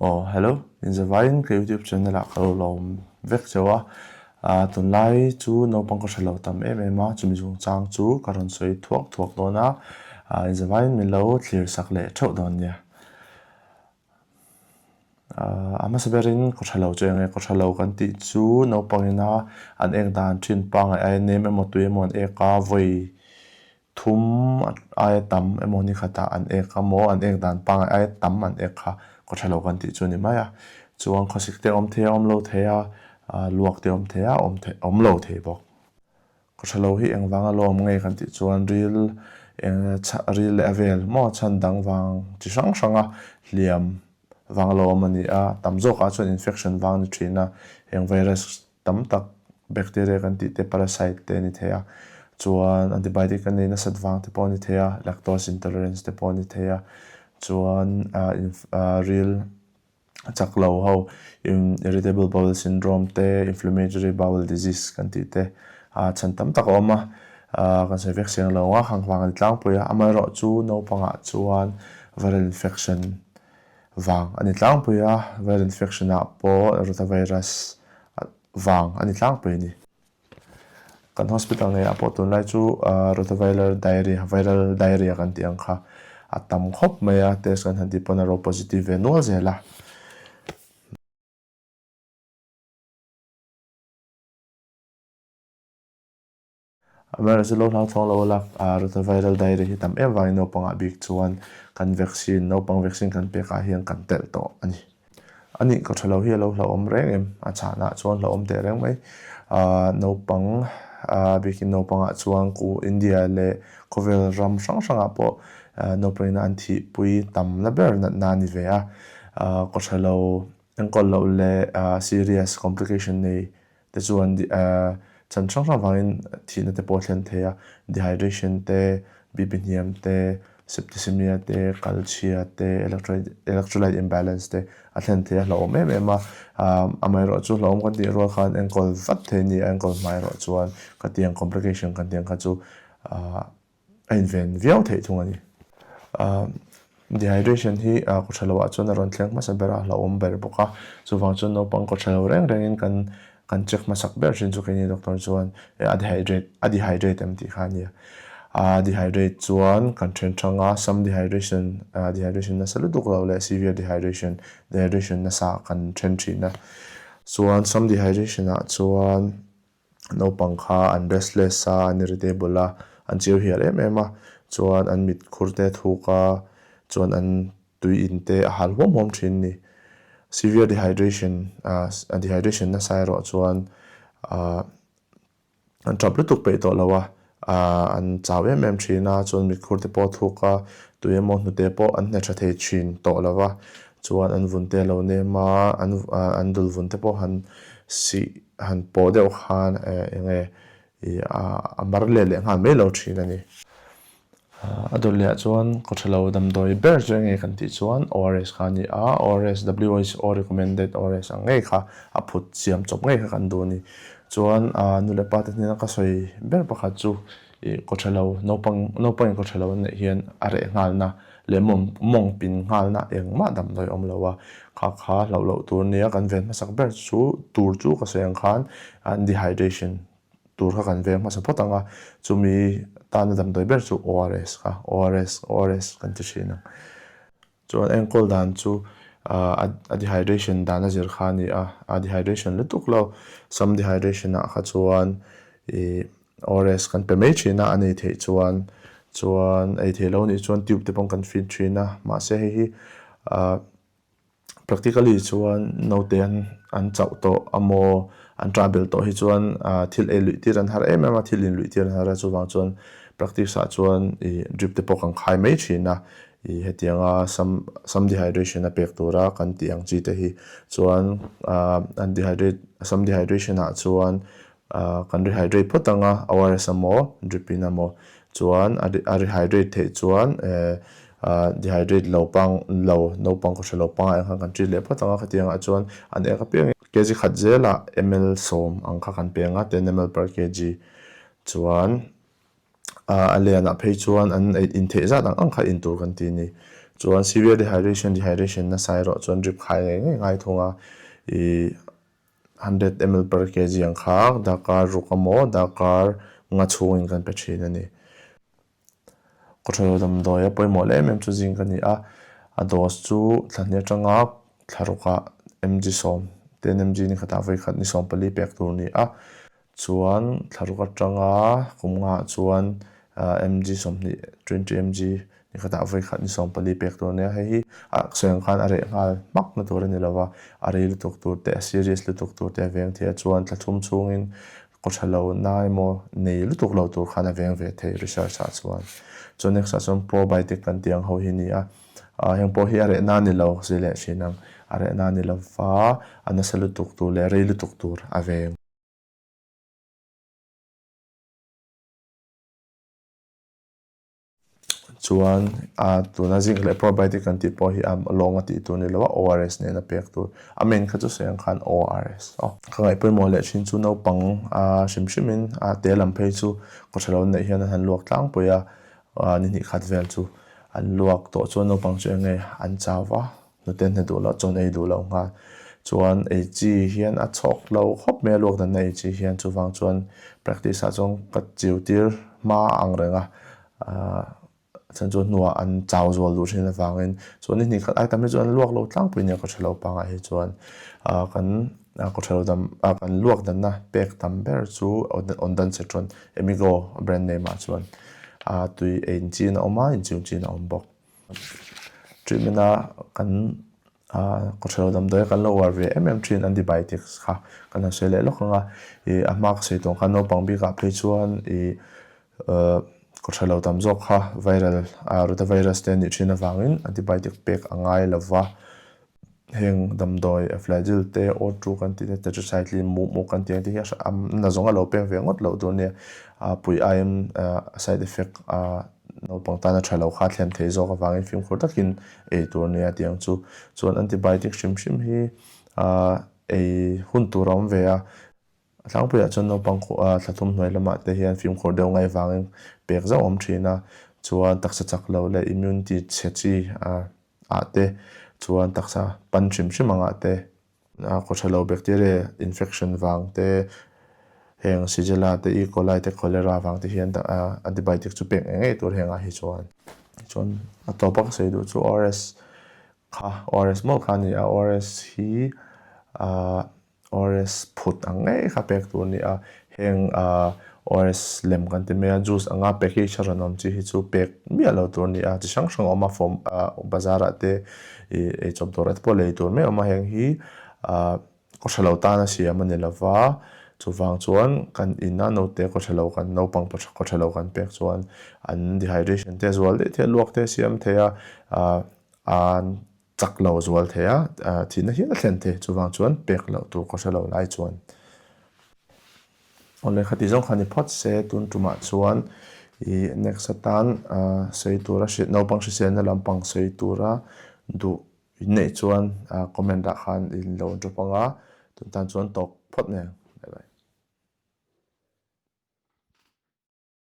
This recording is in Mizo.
Aw hello, inzavaiin ka youtube channel ah ka lo lawm vek cheu a, ah tunlai chu naupang ka hre lo tam em em a, chumi chungchang chu ka rawn sawi thuak thuak dawn a, ah inzavaiin min lo thlir sak leh theuh dawn nia. Ah a hmasa berin ka hre lo chu eng nge ka hre lo kan tih chu naupang ina an ek dan thin pangngai aia nem emaw tui emaw an ek a vawi Thum aia tam emaw ni khatah an ek a maw, an ek dan pangngai aia tam an ek kha kaw tha lo kan tih chu a ni mai a. Chuan khawsik te awm thei a, awm lo thei a, luak te awm thei a, awm thei awm lo thei bawk. Kaw tha lo hi engvanga lo awm ngei kan tih chuan ril eng ril leh a vel maw chhan dang vang chi hrang hranga hliam vang lo awm a ni a, tam zawkah chuan infection vang a ni thin a, heng virus tam tak bacteria kan tih te parasite te a ni thei a, chuan antibiotic kan nei nasat vang te pawh a ni thei a, lactose intolerance te pawh a ni thei a, chuan ril chak lo ho irritable bowel syndrome te inflammatory bowel disease kan tih te chhan tam tak a awm a, kan sawi vek siang lo ang a, khang vang a ni tlangpui a, amaherawhchu naupangah chuan viral infection vang a ni tlangpui a, viral infection ah pawh rotavirus vang a ni tlangpui a ni. Kan hospital ngeiah pawh tunlai chu rotaviral diarrhea, viral diarrhea kan tih ang kha a tam khawp mai a, test kan han tih pawn a ro positive ve nual zel a. Amaherawhchu lo hlauthawng lo lak rotaviral diarrhea hi tam em vangin naupangah bik chuan kan vaccine, naupang vaccine kan pekah hian kan telh tawh a ni. A nih ka tha lo hi a lo hlauhawm reng em? A chhanah chuan hlauhawm teh reng mai. Naupang bikin naupangah chuan ku India leh khawvel ram hrang hrangah pawh naupangin an thihpui tamna ber natna a ni ve a. Kaw tha lo enkawl loh leh serious complication nei te chuan chhan hrang hrang vangin thihna te pawh a thlen thei a, dehydration te, BP hniam te, septicemia te, kalchhia te, electrolyte imbalance te a thlen thei a hlauhawm em em a, amaherawhchu hlauhawm kan tih rual khan enkawl vat thei a ni a, enkawl hma erawh chuan khatiang complication kan tih ang kha chu a inven viau theih thung a ni. Dehydration hi kawtha loah chuan a rawn thleng hmasa ber a, hlauhawm ber bawk a. Chuvang chuan naupang kawtha lo reng rengin kan kan check hmasak ber thin chu keini doctor chuan a dehydrate a dehydrate em tih kha a nia. A dehydrate chuan kan then thang a, some dehydration dehydration nasa lutuk lo leh severe dehydration dehydration nasa kan then thin a. Chuan some dehydration ah chuan Naupang kha an restless a, an irritable a, an chiu hial em em a, chuan an mit khur te a thuk a, chuan an tui in te a hal huam huam thin a ni. Severe dehydration, dehydration nasa erawh chuan an tap lutuk peih tawh lo a, an chau em em thin a, chuan mit khur te pawh a thuk a, tui emaw hnute pawh an hne tha thei thin tawh lo va, chuan an vun te a lo nem a, an dul vun te pawh han sih han pawh deuh khan eng nge ih a mar let leh nghal mai lo thin a ni. A dawt leh ah chuan kawthalo damdawi ber chu eng nge kan tih chuan ORS kha a ni a, ORS WHO recommended ORS ang ngei kha a phut siam chawp ngei kha kan duh a ni. Chuan nu leh pa te hnena ka sawi ber pakhat chu ih kawthalo naupang naupangin kawthalo an neih hian a reh nghalna leh mawng mawng pin nghalna engmah damdawi awm lo a, kha kha hlauh loh tur nia kan ven hmasak ber chu tur chu ka sawi ang khan an dehydration tur kha kan veng hmasa phawt ang a, chumi tana damdawi ber chu ORS kha ORS ORS kan ti thin ang. Chuan enkawl dan chu a dehydration dan a zir kha a ni a, a dehydration lutuk lo some dehydration ah kha chuan ih ORS kan pe mai thin a, a nei theih chuan chuan ei theih lo nih chuan tube te pawh kan fit thin a, mahse hei hi ah practically chuan naute an an chauh tawh amaw an ṭah belh tawh hi chuan ah thil ei luih tir an har em em a, thil in luih tir an har a, chuvang chuan practice ah chuan ih drip te pawh kan khai mai thin a, ih hetianga some some dehydration a pek tura kan tih ang chi te hi chuan ah an dehydrate some dehydration ah chuan Kan rehydrate phawt ang a, ORS emaw drip in emaw chuan a rehydrate theih chuan dehydrate lo pang lo naupang kawhhran lo pangai ang khan kan treat leh phawt ang a, khatiangah chuan an ek apiangin kg khat zelah ml sawm ang kha kan peng a, ten ml per kg chuan a lianah phei chuan an intheih zat ang ang kha in tur kan ti a ni. Chuan severe dehydration, dehydration nasa erawh chuan drip khai ngei ngei ngai thung a, ih 100 ml per kg ang kha darkar ruk emaw darkar nga chhungin kan pe thin a ni. Kawthalo damdawi a pawimawh leh em em chu zing ka ni a, a dose chu thla hnih atanga thla rukah mg sawm, 10 mg ni khatah vawikhat ni 14 pek tur a ni a, chuan thla ruk atanga kum ngah chuan mg 20, 20 mg ni khatah vawikhat ni 14 pek tur a ni a, hei hi a sawi ang khan a reh nghal hmak na tur a ni lo va, a rei lutuk tur te a serious lutuk tur te a veng thei a, chuan thla thum chhungin Kaw tha lo na emaw nei lutuk lo tur khan a veng ve thei research ah chuan. Chuan next ah chuan probiotic kan tih ang ho hi a ni a, heng pawh hi a rehna ni lo zui leh thin ang, a rehna ni lo va a nasa lutuk tur leh rei lutuk tur a veng. Chuan a tuna zinc leh probiotic kan tih pawh hi a lawng a tih tur ni lo a, ORS nen a pek tur. A main kha chu sawi ang khan ORS aw. Ka ngaih pawimawh leh thin chu naupang a hrim hrimin a te lam phei chu kawtha lo neih hian an han luak tlangpui a, ni hnih khat vel chu an luak tawh chuan naupang chu eng nge an chau va. Hnute hne duh loh chuan ei duh loh nghal. Chuan ei chi hian a chhawk lo khawp mai a, luak danna ei chi hian chuvang chuan practice ah chuan ka chiu tir hma ang reng a, aah chhan chu hnuah an chau zual duh thin avangin chuan ni hnih khat ai tam hi chuan luak lo tlangpui nia ka hre lo pangai hi chuan aah kan kawthalo dam ah kan luak danna pek tam ber chu Ondansetron Emigo brand name ah chuan aah tui ei in chin a awm a inchiu chin a awm bawk. Treatment a kan kawthalo damdawi a kan lo uar ve em em thin antibiotics kha kan han sawi leh lawk ang a, ih a hma ka sawi tawh ang khan naupang bikah phei chuan ih kawthalo tam zawk kha viral rotavirus te a nih thin avangin antibiotic pek a ngai lo va. Heng damdawi flagyl te, O2 kan tih te, tetracycline muk muk kan tih ang te hi a na zawng a lo pek ve ngawt loh tur nia. Pui aiin side effect naupang tana tha lo kha a thlen thei zawk avangin fimkhur takin ei tur nia tih ang chu. Chuan antibiotic hrim hrim hi ei hun tur a awm ve a. A tlangpuiah chuan naupang thla thum hnuai lamah te hian fimkhur deuh ngaih vangin pek zauh a awm thin a. Chuan taksa chak lo leh immunity chhe chi ah te chuan taksa pan hrim hrim angah te kaw tha lo bacteria infection vang te heng shigella te E. coli te cholera vang te hian antibiotic chu pek ngei ngei tur hengah hi chuan chuan a tawpa ka sawi duh chu ORS kha ORS mawlh kha a ni a ORS hi ah ORS phut ang ngei kha pek tur a ni a, heng ORS lem kan ti mai a, juice anga package a rawn awm chi hi chu pek miah lo tur a ni a, chi hrang hrang a awm a form bazar ah te ih eichawp dawrah te pawh lei tur mai a awm a, heng hi kaw tha lo tan a siam a ni lo va, chuvang chuan kan ina naute kaw tha lo kan naupang kaw tha lo kan pek chuan an dehydration te a zual daih thei a, luak te a siam thei a, an Chak lo zual thei a, thihna hial a thlen thei. Chuvang chuan pek loh tur ka hre lo lai chuan. Aw lehkha tih zawng kha ni phawt se, tun tumah chuan i next atan sawi tura hri naupang hriselna lampang sawi tura duh in neih chuan comment ah khan in lo drop ang a, tun tan chuan tawk phawt nen.